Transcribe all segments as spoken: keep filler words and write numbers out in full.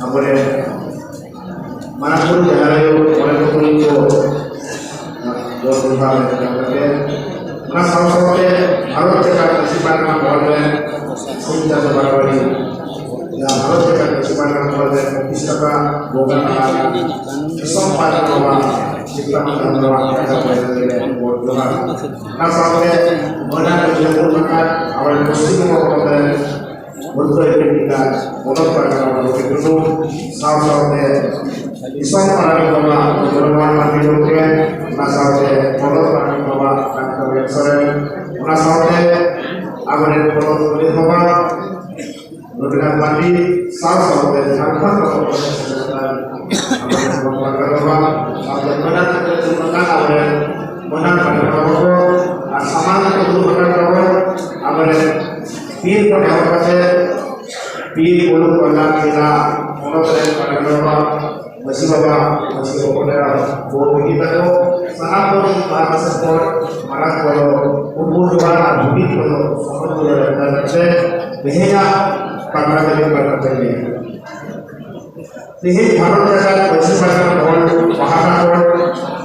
ᱟᱵᱚᱨᱮᱱ ᱢᱟᱨᱟᱝ ᱵᱩᱨᱩ ᱡᱟᱦᱮᱨ ᱟᱭᱳ ᱢᱚᱬᱮ ᱠᱚ ᱛᱩᱨᱩᱭ ᱠᱚ ᱜᱚᱰ ᱡᱚᱦᱟᱨ ᱞᱮᱠᱟ ᱠᱟᱛᱮ, ᱚᱱᱟ ᱥᱟᱶ ᱥᱟᱶᱛᱮ ᱵᱷᱟᱨᱚᱛ ᱡᱟᱠᱟᱛ ᱢᱟᱹᱡᱷᱤ ᱯᱟᱨᱜᱟᱱᱟ ᱢᱚᱦᱚᱞ ᱨᱮ ᱥᱤᱧ ᱪᱟᱸᱫᱳ ᱵᱟᱨᱟᱵᱟᱨᱤ ᱡᱟᱦᱟᱸ ᱵᱷᱟᱨᱚᱛ ᱡᱟᱠᱟᱛ ᱢᱟᱹᱡᱷᱤ ᱯᱟᱨᱜᱟᱱᱟ ᱢᱚᱦᱚᱞ ᱨᱮ ᱯᱨᱚᱛᱤᱥᱴᱷᱟᱯᱟ ᱵᱚᱸᱜᱟ ᱛᱟᱞᱟ ᱫᱤᱥᱚᱢ ᱯᱟᱨᱜᱟᱱᱟ ᱵᱟᱵᱟ ᱥᱤᱫᱷᱩ ᱠᱟᱹᱱᱦᱩ ᱡᱟᱱᱟᱢ ᱢᱟᱦᱟ ᱠᱟᱛᱷᱟ ᱠᱚ ᱞᱟᱹᱭ ᱞᱮ ᱜᱚᱰ ᱡᱚᱦᱟᱨ᱾ ᱚᱱᱟ ᱥᱟᱶᱛᱮ ᱢᱟᱹᱱᱟᱱ ᱡᱟᱹᱛᱤ ᱢᱟᱦᱟ ᱟᱵᱚᱨᱮᱱ ᱯᱚᱥᱪᱤᱢ ᱵᱚᱝᱜᱚ ᱯᱚᱱᱚᱛ ᱨᱮᱱ ᱵᱷᱩᱨᱠᱟᱹ ᱤᱯᱤᱞ ᱮᱸᱜᱟ ᱵᱚᱫᱚᱞ ᱯᱟᱨᱜᱟᱱᱟ ᱵᱟᱵᱟ ᱨᱚᱵᱤ ᱴᱩᱰᱩ, ᱥᱟᱶ ᱥᱟᱶᱛᱮ ᱫᱤᱥᱚᱢ ᱯᱟᱨᱟᱱᱤᱠ ᱵᱟᱵᱟ ᱡᱚᱱᱚᱢᱟᱱ ᱢᱟᱹᱡᱷᱤ ᱜᱚᱢᱠᱮ, ᱚᱱᱟ ᱥᱟᱶᱛᱮ ᱵᱚᱫᱚᱞ ᱯᱟᱨᱟᱱᱤᱠ ᱵᱟᱵᱟ ᱰᱟᱠᱛᱟᱨ ᱵᱮᱱ ᱥᱚᱨᱮᱱ, ᱚᱱᱟ ᱥᱟᱶᱛᱮ ᱟᱵᱚᱨᱮᱱ ᱯᱚᱱᱚᱛ ᱯᱩᱞᱤᱥ ᱵᱟᱵᱟ ᱨᱚᱵᱤᱱᱟᱛᱷ ᱢᱟᱨᱰᱤ, ᱥᱟᱶ ᱥᱟᱶᱛᱮ ᱡᱷᱟᱲᱠᱷᱚᱸᱰ ᱯᱚᱱᱚᱛ ᱨᱮᱱ ᱟᱵᱚᱨᱮᱱ ᱵᱚᱫᱚᱞ ᱯᱟᱨᱜᱟᱱᱟ ᱵᱟᱵᱟ, ᱥᱟᱶᱛᱮ ᱢᱟᱹᱱᱟᱱ ᱠᱟᱛᱮ ᱫᱩᱲᱩᱵ ᱟᱠᱟᱱ ᱟᱵᱚᱨᱮᱱ ᱢᱟᱹᱱᱟᱱ ᱯᱟᱨᱜᱟᱱᱟ ᱵᱟᱵᱟ ᱠᱚ ᱟᱨ ᱥᱟᱢᱟᱝ ᱨᱮᱠᱚ ᱫᱩᱲᱩᱵ ᱟᱠᱟᱱ ᱛᱟᱵᱚᱱ ᱟᱵᱚᱨᱮᱱ ᱯᱤᱲ ᱠᱷᱚᱱ ᱮᱦᱚᱵ ᱠᱟᱛᱮ ᱯᱤᱲ ᱢᱩᱞᱩᱠ ᱠᱚᱨᱮᱱᱟᱜ ᱡᱮᱞᱟ ᱯᱚᱱᱚᱛ ᱨᱮᱱ ᱯᱟᱨᱜᱟᱱᱟ ᱵᱟᱵᱟ, ᱢᱟᱹᱡᱷᱤ ᱵᱟᱵᱟ, ᱢᱟᱹᱡᱷᱤ ᱦᱚᱯᱚᱱ ᱮᱨᱟ, ᱵᱳᱨᱰ ᱵᱤᱴᱤ ᱛᱟᱠᱚ, ᱥᱟᱱᱟᱢ ᱠᱚ ᱤᱧ ᱯᱟᱦᱴᱟ ᱥᱮᱫ ᱠᱷᱚᱱ ᱢᱟᱨᱟᱝ ᱠᱚ ᱩᱱᱠᱩ ᱡᱚᱦᱟᱨ ᱟᱨ ᱡᱩᱢᱤᱫ ᱠᱚᱫᱚ ᱥᱚᱢᱚᱱ ᱠᱚ ᱞᱟᱹᱭ ᱠᱟᱛᱮ ᱛᱮᱦᱮᱧᱟᱜ ᱯᱟᱛᱟ ᱛᱮ ᱢᱤᱫ ᱵᱟᱨ ᱠᱟᱛᱷᱟᱧ ᱞᱟᱹᱭᱟ᱾ ᱛᱮᱦᱮᱧ ᱵᱷᱟᱨᱚᱛ ᱡᱟᱠᱟᱛ ᱢᱟᱹᱡᱷᱤ ᱯᱟᱨᱜᱟᱱᱟ ᱢᱚᱦᱚᱞ ᱯᱟᱦᱴᱟ ᱠᱷᱚᱱ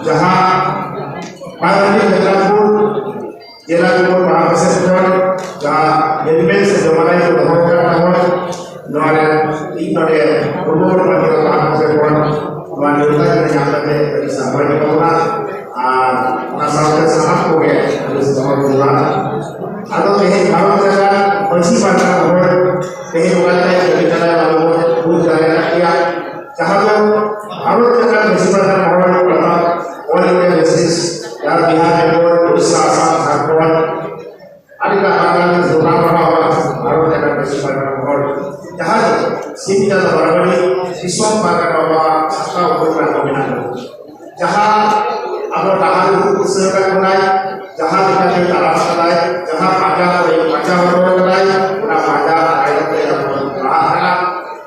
ᱡᱟᱦᱟᱸ ᱯᱟᱨᱜᱟᱱᱟ ᱢᱮᱫᱽᱱᱟᱯᱩᱨ ᱡᱮᱞᱟ ᱡᱩᱵᱚ ᱯᱟᱦᱴᱟ ᱥᱮᱫ ᱠᱷᱚᱱ ᱡᱟᱦᱟᱸ ᱦᱮᱞᱢᱮᱴ ᱥᱮ ᱡᱚᱢᱟᱱᱟᱭ ᱠᱚ ᱫᱚᱦᱚ ᱟᱠᱟᱫ ᱛᱟᱵᱚᱱ, ᱱᱚᱣᱟ ᱨᱮ ᱤᱧ ᱱᱚᱰᱮ ᱨᱩᱣᱟᱹᱲ ᱢᱟᱹᱡᱷᱤ ᱯᱟᱦᱴᱟ ᱥᱮᱫ ᱠᱷᱚᱱ ᱱᱚᱣᱟ ᱱᱮᱣᱛᱟ ᱜᱤᱨᱟᱹ ᱧᱟᱢ ᱠᱟᱛᱮ ᱟᱹᱰᱤ ᱥᱟᱨᱦᱟᱣ ᱤᱧ ᱮᱢᱟ ᱵᱚᱱᱟ᱾ ᱟᱨ ᱚᱱᱟ ᱥᱟᱶᱛᱮ ᱥᱟᱱᱟᱢ ᱠᱚᱜᱮ ᱟᱹᱰᱤ ᱥᱟᱨᱦᱟᱣ ᱡᱚᱦᱟᱨ᱾ ᱟᱫᱚ ᱛᱮᱦᱮᱧ ᱵᱷᱟᱨᱚᱛ ᱡᱟᱠᱟᱛ ᱢᱟᱹᱡᱷᱤ ᱯᱟᱨᱜᱟᱱᱟ ᱦᱚᱲ ᱛᱮᱦᱮᱧ ᱚᱠᱟ ᱞᱮᱠᱟ ᱠᱟᱹᱢᱤ ᱠᱟᱱᱟ, ᱚᱱᱟ ᱵᱚᱱ ᱵᱩᱡᱽ ᱫᱟᱲᱮᱭᱟᱜ ᱠᱟᱱ ᱜᱮᱭᱟ᱾ ᱡᱟᱦᱟᱸ ᱫᱚ ᱵᱷᱟᱨᱚᱛ ᱡᱟᱠᱟᱛ ᱢᱟᱹᱡᱷᱤ ᱯᱟᱨᱜᱟᱱᱟ ᱦᱚᱲ ᱯᱟᱲᱦᱟᱣ all India basis, ᱡᱟᱦᱟᱸ ᱵᱤᱦᱟᱨ, ᱵᱮᱝᱜᱚᱞ, ᱩᱲᱤᱥᱥᱟ, ᱟᱥᱟᱢ, ᱡᱷᱟᱲᱠᱷᱚᱸᱰ, ᱟᱹᱰᱤ ᱜᱟᱱ ᱵᱟᱝᱜᱟᱞ ᱥᱚᱨᱠᱟᱨ ᱯᱟᱲᱦᱟᱣ ᱵᱷᱟᱨᱚᱛ ᱡᱟᱠᱟᱛ ᱢᱟᱹᱡᱷᱤ ᱯᱟᱨᱜᱟᱱᱟ ᱦᱚᱲ, ᱡᱟᱦᱟᱸ ᱫᱚ ᱥᱤᱧ ᱪᱟᱸᱫᱳ ᱵᱟᱨᱟᱵᱟᱨᱤ ᱫᱤᱥᱚᱢ ᱯᱟᱨᱜᱟᱱᱟ ᱵᱟᱵᱟ ᱥᱟᱯᱲᱟᱣ ᱩᱰᱩᱠ ᱨᱮᱱᱟᱜ ᱠᱚ ᱢᱮᱱᱟᱜ ᱠᱚᱣᱟ᱾ ᱡᱟᱦᱟᱸ ᱟᱵᱚ ᱰᱟᱦᱟᱨ ᱩᱫᱩᱜ ᱫᱤᱥᱟᱹ ᱟᱠᱟᱫ ᱵᱚᱱᱟᱭ, ᱡᱟᱦᱟᱸ ᱞᱮᱠᱟᱛᱮ ᱛᱟᱲᱟᱢ ᱠᱟᱫᱟᱭ, ᱡᱟᱦᱟᱸ ᱯᱟᱸᱡᱟ ᱠᱚᱭ ᱯᱟᱸᱡᱟ ᱦᱚᱴᱚ ᱠᱟᱫᱟᱭ, ᱚᱱᱟ ᱯᱟᱸᱡᱟ ᱛᱟᱭᱚᱢ ᱛᱮ ᱟᱵᱚ ᱵᱚᱱ ᱞᱟᱦᱟᱜ ᱠᱟᱱᱟ᱾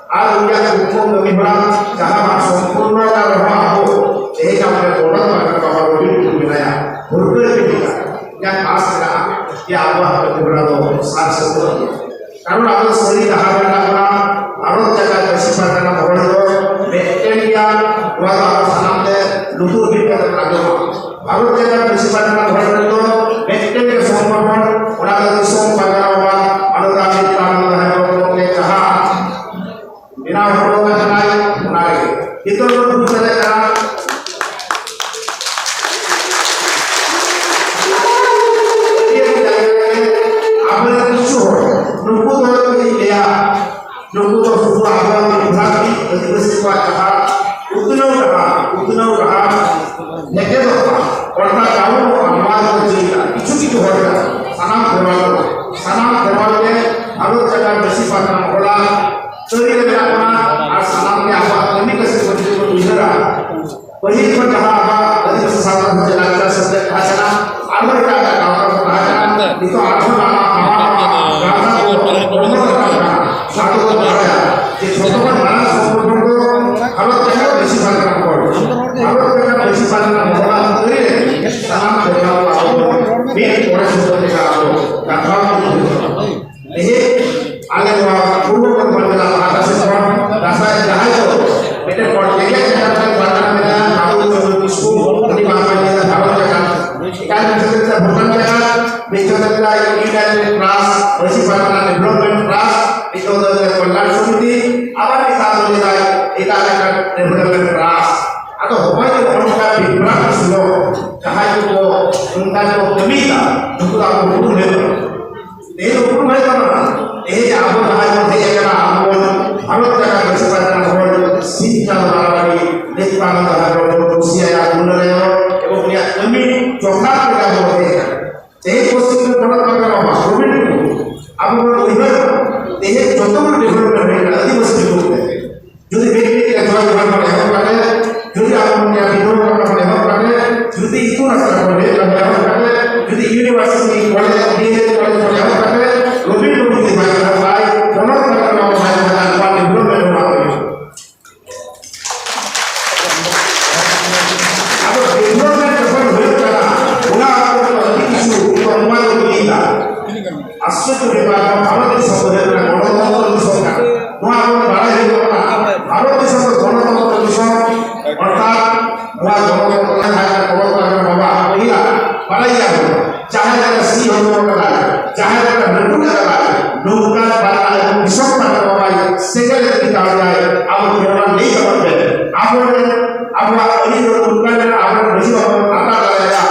ᱟᱨ ᱩᱱᱤᱭᱟᱜ ᱠᱩᱠᱢᱩ ᱠᱟᱹᱢᱤ ᱦᱚᱨᱟ ᱡᱟᱦᱟᱸ ᱵᱟᱝ ᱥᱚᱢᱯᱩᱨᱱᱚ ᱟᱠᱟᱱ ᱨᱮᱦᱚᱸ ᱟᱵᱚ ᱛᱮᱦᱮᱧ ᱟᱵᱚ ᱵᱚᱱᱚᱛ ᱯᱟᱨᱜᱟᱱᱟ ᱵᱟᱵᱟ ᱨᱚᱵᱤ ᱴᱩᱰᱩ ᱢᱮᱱᱟᱭᱟ, ᱵᱷᱩᱨᱠᱟᱹ ᱤᱫᱤ ᱠᱟᱱᱟ᱾ ᱤᱧᱟᱹᱜ ᱟᱥ ᱢᱮᱱᱟᱜᱼᱟ ᱡᱮ ᱟᱵᱚᱣᱟᱜ ᱠᱟᱹᱢᱤ ᱦᱚᱨᱟ ᱫᱚ ᱥᱟᱨ ᱥᱟᱹᱜᱩᱱ ᱜᱮᱭᱟ᱾ ᱠᱟᱨᱚᱱ ᱟᱵᱚ ᱥᱟᱹᱨᱤ ᱰᱟᱦᱟᱨ ᱨᱮ ᱢᱮᱱᱟᱜ ᱵᱚᱱᱟ, ᱵᱷᱟᱨᱚᱛ ᱡᱟᱠᱟᱛ ᱢᱟᱹᱡᱷᱤ ᱯᱟᱨᱜᱟᱱᱟ ᱚᱱᱟ ᱨᱮᱜᱮ ᱱᱤᱛᱚᱜ ᱫᱚ ᱵᱩᱡᱽ ᱫᱟᱲᱮᱭᱟᱜ ᱠᱟᱱᱟ᱾ ᱟᱵᱚᱨᱮᱱ ᱠᱤᱪᱷᱩ ᱦᱚᱲ, ᱱᱩᱠᱩ ᱫᱚ ᱪᱮᱫ ᱤᱧ ᱞᱟᱹᱭᱟ, ᱱᱩᱠᱩ ᱫᱚ ᱥᱩᱫᱷᱩ ᱟᱵᱚᱣᱟᱜ ᱢᱤᱫ ᱵᱷᱟᱜᱽ ᱜᱮ ᱟᱹᱫᱤᱵᱟᱹᱥᱤ ᱠᱚᱣᱟᱜ ᱡᱟᱦᱟᱸ ᱩᱛᱱᱟᱹᱣ ᱰᱟᱦᱟᱨ, ᱩᱛᱱᱟᱹᱣ ᱰᱟᱦᱟᱨ ᱦᱮᱸᱜᱮ ᱫᱚ ᱚᱱᱠᱟ ᱡᱟᱹᱨᱩᱲ ᱟᱢᱟᱞ ᱫᱚ ᱪᱮᱫ ᱞᱮᱠᱟ? ᱠᱤᱪᱷᱩ ᱠᱤᱪᱷᱩ ᱦᱚᱲ ᱠᱟᱱᱟ, ᱥᱟᱱᱟᱢ ᱠᱷᱮᱨᱣᱟᱞ ᱠᱚ, ᱥᱟᱱᱟᱢ ᱠᱷᱮᱨᱣᱟᱞ ᱜᱮ ᱵᱷᱟᱨᱚᱛ ᱡᱟᱠᱟᱛ ᱵᱮᱥᱤ ᱯᱟᱥᱱᱟᱣ ᱦᱚᱲᱟᱜ ᱛᱟᱹᱨᱤ ᱨᱮ ᱢᱮᱱᱟᱜ ᱵᱚᱱᱟ ᱟᱨ ᱥᱟᱱᱟᱢ ᱜᱮ ᱟᱵᱚᱣᱟᱜ ᱠᱟᱹᱢᱤ ᱠᱟᱹᱥᱱᱤ ᱠᱚ ᱡᱩᱫᱤ ᱵᱚᱱ ᱩᱭᱦᱟᱹᱨᱟ, ᱯᱟᱹᱦᱤᱞ ᱠᱷᱚᱱ ᱡᱟᱦᱟᱸ ᱟᱵᱚᱣᱟᱜ ᱟᱹᱫᱤᱵᱟᱹᱥᱤ ᱥᱟᱶᱛᱟ ᱥᱮ ᱞᱟᱠᱪᱟᱨ ᱥᱮᱪᱮᱫ ᱛᱟᱦᱮᱸ ᱠᱟᱱᱟ, ᱟᱨᱦᱚᱸ ᱮᱴᱟᱜ ᱮᱴᱟᱜ ᱜᱟᱶᱛᱟ ᱠᱚ ᱛᱟᱦᱮᱸ ᱠᱟᱱᱟ, ᱱᱤᱛᱚᱜ ᱟᱨᱦᱚᱸ ᱱᱟᱣᱟ ᱱᱟᱣᱟ ᱜᱟᱶᱛᱟ ᱠᱚ ᱩᱛᱱᱟᱹᱣ ᱨᱟᱠᱟᱵ ᱠᱟᱱᱟ᱾ ᱚᱱᱟ ᱫᱚᱵᱚᱱ ᱵᱟᱲᱟᱭᱟ ᱡᱮ ᱡᱷᱚᱛᱚ ᱠᱷᱚᱱ ᱢᱟᱨᱟᱝ ᱥᱚᱝᱜᱚᱴᱷᱚᱱ ᱫᱚ ᱵᱷᱟᱨᱚᱛ ᱡᱟᱠᱟᱛ ᱵᱮᱥᱤ ᱯᱟᱥᱱᱟᱣ ᱦᱚᱲ, ᱵᱷᱟᱨᱚᱛ ᱡᱟᱠᱟᱛ ᱵᱮᱥᱤ ᱯᱟᱥᱱᱟᱣ ᱦᱚᱲᱟᱜ ᱛᱟᱹᱨᱤ ᱨᱮ ᱥᱟᱱᱟᱢ ᱥᱮᱨᱢᱟ ᱠᱚ ᱟᱵᱚ ᱢᱤᱫ ᱢᱚᱬᱮ ᱥᱚᱛᱚᱨ ᱞᱮᱠᱟ ᱟᱵᱚ ᱠᱟᱛᱷᱟ ᱵᱚᱱ ᱛᱮᱦᱮᱧ ᱟᱞᱮ ᱱᱚᱣᱟ ᱯᱩᱨᱵᱚ ᱵᱚᱨᱫᱷᱚᱢᱟᱱ ᱡᱮᱞᱟ ᱯᱟᱦᱴᱟ ᱥᱮᱫ ᱠᱷᱚᱱ ᱫᱟᱸᱥᱟᱭ ᱡᱟᱦᱟᱸᱭ ᱫᱚ ᱢᱤᱫᱴᱮᱱ ᱠᱚ ᱡᱮᱜᱮᱛ ᱡᱟᱠᱟᱛ ᱨᱮ ᱯᱟᱦᱴᱟ ᱢᱮᱱᱟᱜᱼᱟ, ᱟᱵᱚ ᱫᱚ ᱠᱤᱥᱠᱩ, ᱩᱱᱤ ᱵᱟᱝ ᱢᱟᱱᱮ ᱵᱷᱟᱨᱚᱛ ᱡᱟᱠᱟᱛ, ᱮᱴᱟᱜ ᱢᱤᱫ ᱥᱮᱫ ᱛᱮ ᱵᱷᱩᱴᱟᱱ ᱡᱟᱠᱟᱛ, ᱢᱤᱫ ᱥᱮᱫ ᱛᱮ United Trust, Majhi Pargana Development Trust, ᱱᱤᱛᱚᱜ ᱫᱚ ᱠᱚᱞᱭᱟᱱ ᱥᱚᱢᱤᱛᱤ, ᱟᱵᱟᱨ ᱢᱤᱫ ᱫᱷᱟᱣ ᱫᱚ ᱞᱟᱹᱭᱫᱟᱭ ᱮᱴᱟᱜ ᱡᱟᱠᱟᱛ Development Trust᱾ ᱟᱫᱚ ᱦᱚᱸᱜᱼᱚᱭ ᱡᱮ ᱱᱚᱜᱼᱚ ᱱᱚᱝᱠᱟ ᱵᱤᱯᱞᱚᱵ ᱥᱩᱞᱚᱠ ᱡᱟᱦᱟᱸᱭ ᱠᱚ ᱚᱱᱠᱟ ᱠᱚ ᱠᱟᱹᱢᱤᱭᱮᱫᱟ, ᱱᱩᱠᱩ ᱫᱚ ᱟᱵᱚ ᱵᱚᱱ ᱞᱟᱹᱭ ᱠᱚᱣᱟ᱾ ᱛᱮᱦᱮᱧ ᱩᱯᱨᱩᱢ ᱦᱩᱭᱩᱜ ᱛᱟᱵᱚᱱᱟ᱾ ᱛᱮᱦᱮᱧ ᱟᱵᱚ ᱡᱟᱦᱟᱸᱭ ᱵᱚᱱ ᱦᱮᱡ ᱟᱠᱟᱱᱟ, ᱟᱵᱚ ᱵᱚᱱ ᱵᱷᱟᱨᱚᱛ ᱡᱟᱠᱟᱛ ᱵᱮᱵᱚᱥᱛᱷᱟ ᱨᱮᱱ ᱦᱚᱲ ᱥᱤᱧ ᱪᱟᱸᱫᱳ ᱵᱟᱨᱟᱵᱟᱨᱤ ᱱᱤᱛ ᱯᱟᱨᱚᱢ ᱡᱟᱦᱟᱸ ᱵᱚᱱ ᱠᱩᱥᱤᱭᱟᱭᱟ, ᱜᱩᱱᱟᱹᱭᱟ ᱮᱵᱚᱝ ᱩᱱᱤᱭᱟᱜ ᱠᱟᱹᱢᱤ ᱡᱚᱛᱷᱟᱛ ᱞᱮᱠᱟ ᱵᱚᱱ ᱦᱮᱡ ᱟᱠᱟᱱᱟ᱾ ᱛᱮᱦᱮᱧ ᱯᱚᱥᱪᱤᱢ ᱵᱚᱝᱜᱚ ᱯᱚᱱᱚᱛ ᱵᱟᱝ ᱠᱟᱱᱟ, ᱜᱳᱵᱤᱱᱫᱯᱩᱨ᱾ ᱟᱵᱚ ᱵᱚᱱ ᱩᱭᱦᱟᱹᱨ, ᱛᱮᱦᱮᱧ ᱡᱚᱛᱚ ᱵᱚᱱ development ᱦᱩᱭ ᱠᱟᱱᱟ ᱟᱹᱫᱤᱵᱟᱹᱥᱤ ᱵᱤᱨᱩᱫᱷ ᱛᱮ᱾ ᱡᱩᱫᱤ ᱢᱤᱫ ᱢᱤᱫ ᱠᱟᱛᱷᱟ ᱡᱚᱦᱟᱨ ᱠᱷᱚᱱ ᱮᱦᱚᱵ ᱠᱟᱛᱮ, ᱡᱩᱫᱤ ᱟᱵᱚ ᱵᱚᱱ ᱧᱮᱞᱟ ᱵᱤᱫᱨᱳᱦᱚ ᱠᱷᱚᱱ ᱮᱦᱚᱵ ᱠᱟᱛᱮ, ᱡᱩᱫᱤ ᱤᱛᱩᱱ ᱟᱥᱲᱟ ᱠᱷᱚᱱ ᱮᱦᱚᱵ ᱠᱟᱛᱮ, ᱡᱩᱫᱤ university, college, B.Ed. college ᱠᱷᱚᱱ ᱮᱦᱚᱵ ᱠᱟᱛᱮ, ᱨᱚᱵᱤᱱᱫᱨᱚ ᱡᱩᱫᱤ ᱵᱟᱭ ᱠᱟᱛᱷᱟᱭ, ᱯᱚᱱᱚᱛ ᱨᱮᱱᱟᱜ ᱱᱚᱣᱟ ᱵᱟᱭ ᱠᱟᱛᱷᱟ, ᱱᱚᱣᱟ development ᱦᱚᱸ ᱵᱟᱝ ᱦᱩᱭᱩᱜᱼᱟ᱾ ᱟᱫᱚ development ᱡᱚᱠᱷᱚᱱ ᱦᱩᱭᱩᱜ ᱠᱟᱱᱟ, ᱚᱱᱟ ᱚᱠᱛᱚ ᱨᱮ ᱟᱹᱰᱤ ᱠᱤᱪᱷᱩ ᱛᱚᱨᱢᱟᱞ ᱤᱫᱤᱭᱮᱫᱟ᱾ ᱟᱥᱪᱚᱨᱡᱚ ᱵᱮᱯᱟᱨ, ᱱᱚᱣᱟ ᱵᱷᱟᱨᱚᱛ ᱫᱤᱥᱚᱢ ᱫᱚ ᱦᱩᱭᱩᱜ ᱠᱟᱱᱟ ᱜᱚᱱᱚᱛᱚᱱᱛᱨᱚ ᱫᱤᱥᱚᱢ ᱠᱟᱱᱟ᱾ ᱱᱚᱣᱟ ᱟᱵᱚ ᱵᱟᱲᱟᱭ ᱦᱩᱭᱩᱜ ᱛᱟᱵᱚᱱᱟ, ᱵᱷᱟᱨᱚᱛ ᱫᱤᱥᱚᱢ ᱫᱚ ᱜᱚᱱᱚᱛᱚᱱᱛᱨᱚ ᱞᱟᱹᱭ ᱛᱟᱵᱚᱱ ᱯᱮ, ᱟᱵᱚᱨᱮᱱ, ᱟᱵᱚᱣᱟᱜ ᱟᱹᱨᱤ ᱫᱚ ᱱᱚᱝᱠᱟ ᱞᱮᱠᱟ ᱟᱵᱚᱨᱮᱱ ᱢᱟᱹᱡᱷᱤ ᱵᱟᱵᱟ ᱵᱚᱱ ᱟᱛᱟ ᱫᱟᱲᱮᱭᱟᱭᱟ,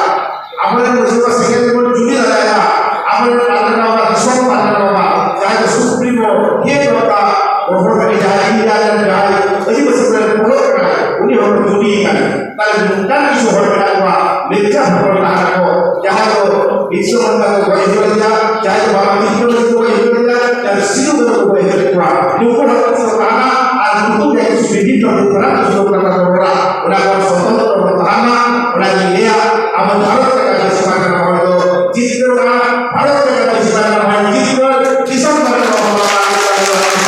ᱟᱵᱚᱨᱮᱱ ᱢᱟᱹᱡᱷᱤ ᱵᱟᱵᱟ ᱥᱮᱸᱜᱮᱞ ᱵᱚᱱ ᱡᱩᱞᱤ ᱫᱟᱲᱮᱭᱟᱭᱟ, ᱟᱵᱚᱨᱮᱱ ᱯᱟᱨᱜᱟᱱᱟ ᱵᱟᱵᱟ ᱫᱤᱥᱚᱢ ᱯᱟᱨᱜᱟᱱᱟ ᱵᱟᱵᱟ ᱡᱟᱦᱟᱸᱭ ᱫᱚ ᱥᱩᱯᱨᱤᱢᱳ ᱤᱭᱟᱹ ᱫᱚᱨᱠᱟᱨ, ᱦᱚᱲ ᱠᱟᱹᱴᱤᱡ ᱡᱟᱦᱟᱸᱭ ᱤᱱᱰᱤᱭᱟ ᱨᱮᱱ ᱡᱟᱦᱟᱸᱭ ᱟᱹᱫᱤᱵᱟᱹᱥᱤ ᱠᱚᱨᱮᱱ ᱯᱩᱨᱟᱹ ᱠᱟᱱᱟᱭ, ᱩᱱᱤ ᱦᱚᱸ ᱡᱩᱞᱤ ᱠᱟᱱᱟᱭ᱾ ᱛᱟᱦᱞᱮ ᱱᱚᱝᱠᱟᱱ ᱠᱤᱪᱷᱩ ᱦᱚᱲ ᱢᱮᱱᱟᱜ ᱠᱚᱣᱟ, ᱢᱤᱨᱡᱟ ᱦᱚᱯᱚᱱ ᱠᱟᱱᱟ ᱠᱚ, ᱡᱟᱦᱟᱸᱭ ᱫᱚ ᱵᱤᱨᱥᱟ ᱢᱩᱱᱰᱟ ᱠᱚ ᱜᱚᱡ ᱦᱚᱪᱚ ᱞᱮᱫᱮᱭᱟ, ᱡᱟᱦᱟᱸᱭ ᱫᱚ ᱵᱟᱵᱟ ᱛᱤᱞᱠᱟᱹ ᱢᱟᱹᱡᱷᱤ ᱠᱚ ᱜᱚᱡ ᱦᱚᱪᱚ ᱞᱮᱫᱮᱭᱟ, ᱡᱟᱦᱟᱸᱭ ᱥᱤᱫᱩ ᱠᱟᱹᱱᱦᱩ ᱠᱚ ᱜᱚᱡ ᱦᱚᱪᱚ ᱞᱮᱫ ᱠᱚᱣᱟ᱾ ᱱᱩᱠᱩ ᱦᱚᱲ ᱠᱚ ᱛᱟᱦᱮᱱᱟ ᱟᱨ ᱱᱩᱠᱩ ᱜᱮ ᱠᱤᱪᱷᱩ ᱵᱤᱵᱷᱤᱱᱱᱚ ᱫᱤᱠ ᱠᱷᱚᱱᱟᱜ ᱠᱤᱪᱷᱩ ᱠᱟᱛᱷᱟ ᱠᱚ ᱨᱚᱲᱟ, ᱚᱱᱟ ᱠᱚ ᱥᱚᱛᱚᱱᱛᱨᱚ ᱵᱚᱱ ᱛᱟᱦᱮᱱ ᱢᱟ᱾ ᱚᱱᱟᱜᱤᱧ ᱞᱟᱹᱭᱟ, ᱟᱵᱚ ᱵᱷᱟᱨᱚᱛ ᱨᱮ ᱠᱟᱹᱢᱤ ᱥᱮᱵᱟ ᱠᱟᱱᱟ ᱦᱚᱲ ᱫᱚ ᱡᱤᱛᱠᱟᱹᱨᱚᱜᱼᱟ, ᱵᱷᱟᱨᱚᱛ ᱨᱮ ᱠᱟᱹᱢᱤ ᱥᱮᱵᱟ ᱠᱟᱱᱟ ᱦᱚᱲ ᱡᱤᱛᱠᱟᱹᱨ, ᱫᱤᱥᱚᱢ ᱵᱷᱟᱨᱚᱛ ᱨᱮ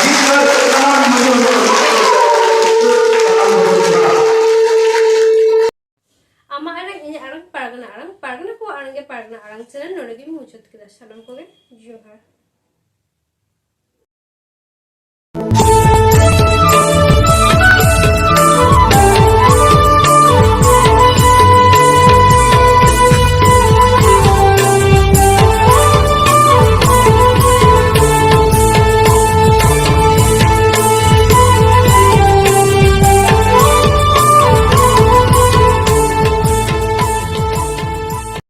ᱡᱤᱛᱠᱟᱹᱨ, ᱥᱟᱱᱟᱢ ᱢᱟᱹᱱᱢᱤ ᱟᱢᱟᱜ ᱟᱲᱟᱝ, ᱤᱧᱟᱹᱜ ᱟᱲᱟᱝ, ᱯᱟᱨᱜᱟᱱᱟ ᱟᱲᱟᱝ, ᱯᱟᱨᱜᱟᱱᱟ ᱠᱚᱣᱟᱜ ᱟᱲᱟᱝ ᱜᱮ ᱯᱟᱨᱜᱟᱱᱟ ᱟᱲᱟᱝ ᱪᱮᱱᱮᱞ ᱱᱚᱰᱮ ᱜᱤᱧ ᱢᱩᱪᱟᱹᱫ ᱠᱮᱫᱟ᱾ ᱥᱟᱱᱟᱢ ᱠᱚᱜᱮ ᱡᱚᱦᱟᱨ᱾